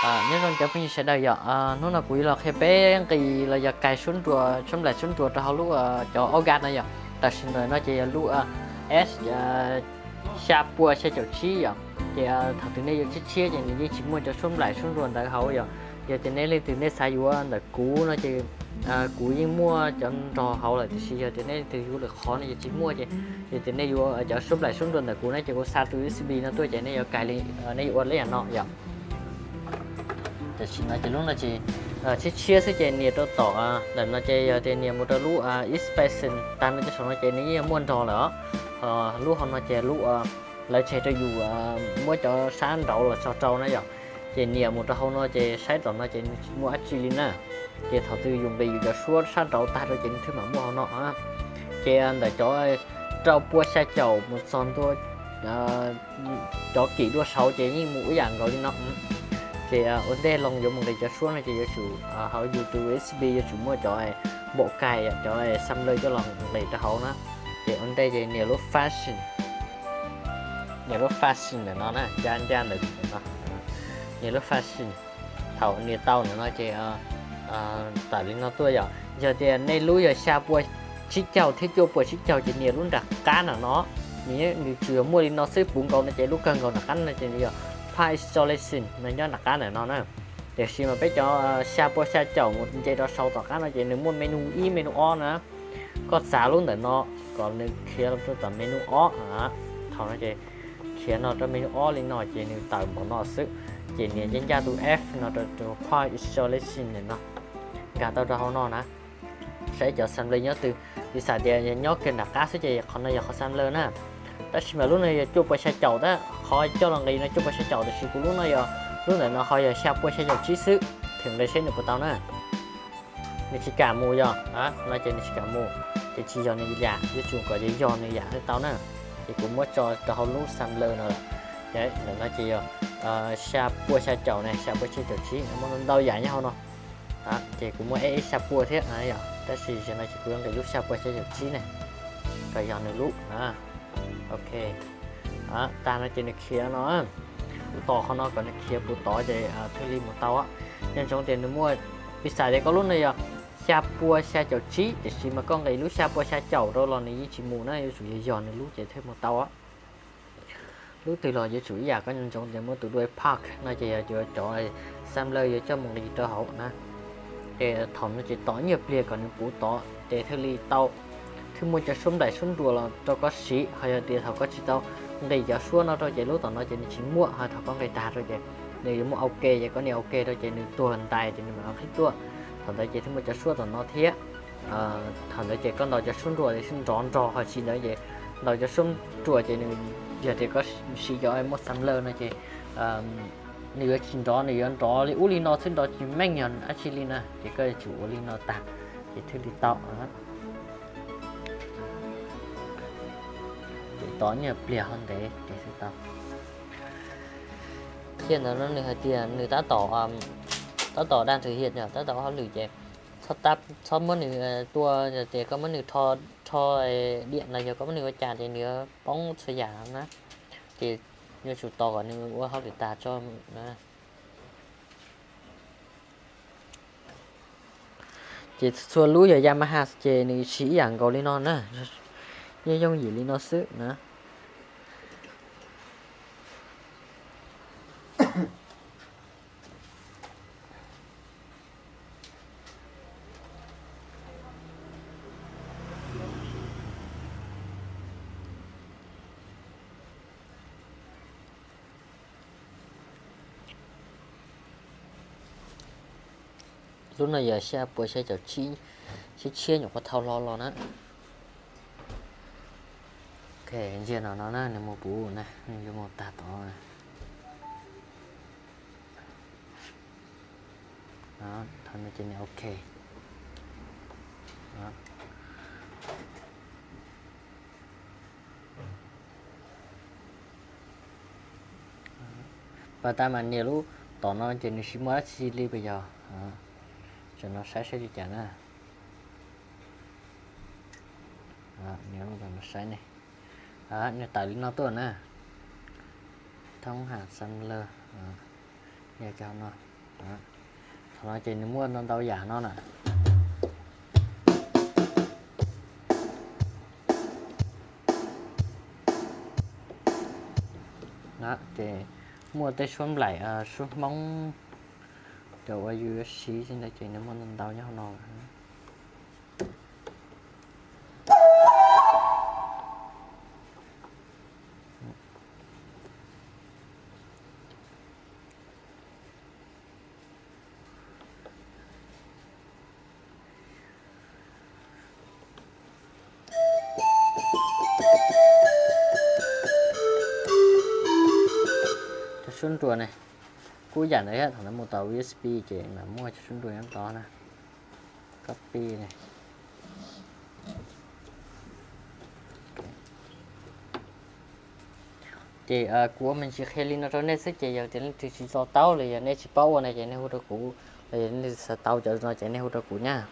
Nyob zoo cov phooj ywg sawv daws yom, hnub no kuv yuav los qhia peb nqis los yog kais suab nruas, suab nplaim suab nruas rau hauv lub cov organ no yom. Tam sim ntawm no ces yog lub S xya pua xya caum tsib yom. Ces thaum twg nej yuav tshiab tshiab ces nws yeej tsis muaj cov suab nplaim suab nruas ntawd hauv yom. Yog tias nej leej twg nej xav yuav ntawm kuv no ces kuv yeej muaj cov nrog hauv lawm, tiam sis yog tias nej leej twg yuav lwm qhov no ces tsis muaj ces, yog tias nej yuav cov suab nplaim suab nruas ntawm kuv na ces kuv xa tus U S B no tuaj ces nej yuav kais li, nej yuav ua li yam no yom. Tam sim no ces lub no ces tshiab tshiab xwb ces nias rau tom ntawm no ces yog tias nias mus rau lub inspection tag no cov saum no ces nws yeej yuav muaj nrog lawm os. Lub hauv no ces lub lawv tseg rau yus muab cov sab nraud los tso rau na yom. Ces nias mus rau hauv no ces saib tom no ces nws tsis muaj dab tsi li na. Ces thaum twg yus nqis yus cov suab sab nraud tag rau ces nws thiaj mam muaj hauv no. Ces ntawm cov rau pua xya caum mus txog ntua cov kim dua saud ces yeej mus ib yam nkaus li no. Ces ua ntej los yuav mus nqis cov suab no ces yuav tsum hauv yus tus U S B yuav tsum muaj cov npaum kais cov xam lawj coj los nqis rau hauv na. Ces ua ntej ces nias lub fashion, nias lub fashion ntawm no na, ncaj ncaj ntawm no, nias lub fashion. Thaum nias tau ntawm no ces tawm li no tuaj yom. Yog tias nej lub yog xya pua tsib caug thiab cuaj pua tsib caug ces nias lub nram qab ntawm no. Nws tsuas yog muaj li no xwb, puv nkaus no ces lub kawg nkaus nram qab no ces nws yog price isolation no nyob nram qab ntawm no na. Tiam sis mas peb cov xya pua xya caum mus nce rau saud tom qab no ces nws muaj menu ib menu ob na. Koj txav lub ntawm no kom nws khiav los rau tom menu ob. Thaum no ces khiav no rau menu ob li no ces nws tawm npaum no xwb. Ces nias ncaj ncaj tus F no rau tus price isolation ntawm no, nkag tau rau hauv no na. Saib cov xam lawj nyob twg, piv xam tias nyob kiag nram qab xwb ces qhov no yog qhov xam lawj na. Tab sis mas lub no yog cuaj pua xya caum tab, qhov coj los nqis no cuaj pua xya caum, tiam sis kuv lub no yog, lub ntawm no ho yog xya pua xya caum tsib xwb, thim nqis seb nws puas tau na. Nws tsis kam mus yog, no ces nws tsis kam mus, ces tsis yog nws yam, yuav tsum kom yog nws yam thiaj tau na. Ces kuv muab tso rau hauv lub xam lawj no lawm. Ntawm no ces yog xya pua xya caum ne, xya pua xya caum tsib, muaj ntau yam nyob hauv no. Ces kuv muab ib xya pua thiab yom, tab sis zaum no ces kuv yuav nqis lub xya pua xya caum tsib ne, kom yog nws lub. Ok, tag no ces nws khiav no, tos qhov no kom nws khiav puv tod ces thiaj li mus tau. Nco ntsoov tias nws muaj, piv xam tias koj lub no yog xya pua xya caum tsib, tiam sis mas koj nqis lub xya pua xya caum rau los nws yeej tsis mus na, yuav tsum yog yog nws lub ces thiaj mus tau. Lub twg los yuav tsum ib yam, koj nco ntsoov tias muab tus duai park no ces yog cov xam lawj yuav coj mus nqis rau hauv na. Ces thaum no ces tos ib nyuag pliag kom nws puv tod ces thiaj li tau, thiaj muaj cov suab nplaim suab nruas los rau koj siv. Ho yog tias thaum koj tsis tau nqis cov suab no rau ces lub tom no ces nws tsis muaj, ho thaum koj nqis tag rau ces nws yuav muaj OK, ces koj nias OK rau ces nws tuag ntais ces nws mam qhib tuaj. Thaum ntawd ces thiaj muaj cov suab tom no thiab. Thaum ntawd ces koj ntaus cov suab nruas ces nrov nrog, ho tsis ntawd ces ntaus cov suab nruas ces nws, yog tias koj siv cov muaj xam lawj no ces nws yuav tsis nrov, nws yuav nrov li ub li no xwb, nrov tsis meej yog dab tsi li na, ces koj yuav tsum ua li no tag ces thiaj li tau. Ces tos nyuag pliag ho ntev ces thiaj tau. Thiab ntawd no nws hais tias nws tab tom, tab tom dag ntxwv hias, tab tom ua hauj lwm ces txhob muab nws tua, yog tias koj muab nws rho, rho diam los yog koj muab nws ua cas ces nws yuav poob txhua yam na. Ces yuav tsum tos kom nws ua hauj lwm tag tso na. Ces txhua lub yog Yamaha ces nws siv ib yam nkaus li no na, yeej yooj yim li no xwb na. Lub no yog xya pua xya caum tsib, tshiab tshiab nyuam qhuav thau hlo los na. Ok, ntsia no no na, nws mus puv na, nws yuav mus tag tod. Thaum no ces nias ok. Pas tas mas nias lub tom no ces nws tsis muaj dab tsi li pas yog. Tam no saib saib li cas na. Nias lub tom no saib ne. Nws tawm li no tuaj na. Thoob ham xam lawj. Nias cov no. Thaum no ces nws muaj ntau ntau yam no na. Ces muaj tej suab nplaim, suab Hmoob, cov uas yus yuav siv ntawd ces nws muaj ntau ntau nyob hauv no. Cov suab nruas ne, kuj yam ntawd thiab, thaum ntawd mus tom U S B ces mam muaj cov suab nruas nyob tod na. Copy ne. Ces kuv ua me ntsis qhia li no rau nej xwb, ces yog tias leej twg tsis to taub los yog nej tsis paub ua no ces nej hu rau kuv, los yog nej xav tau cov no ces nej hu rau kuv nyab.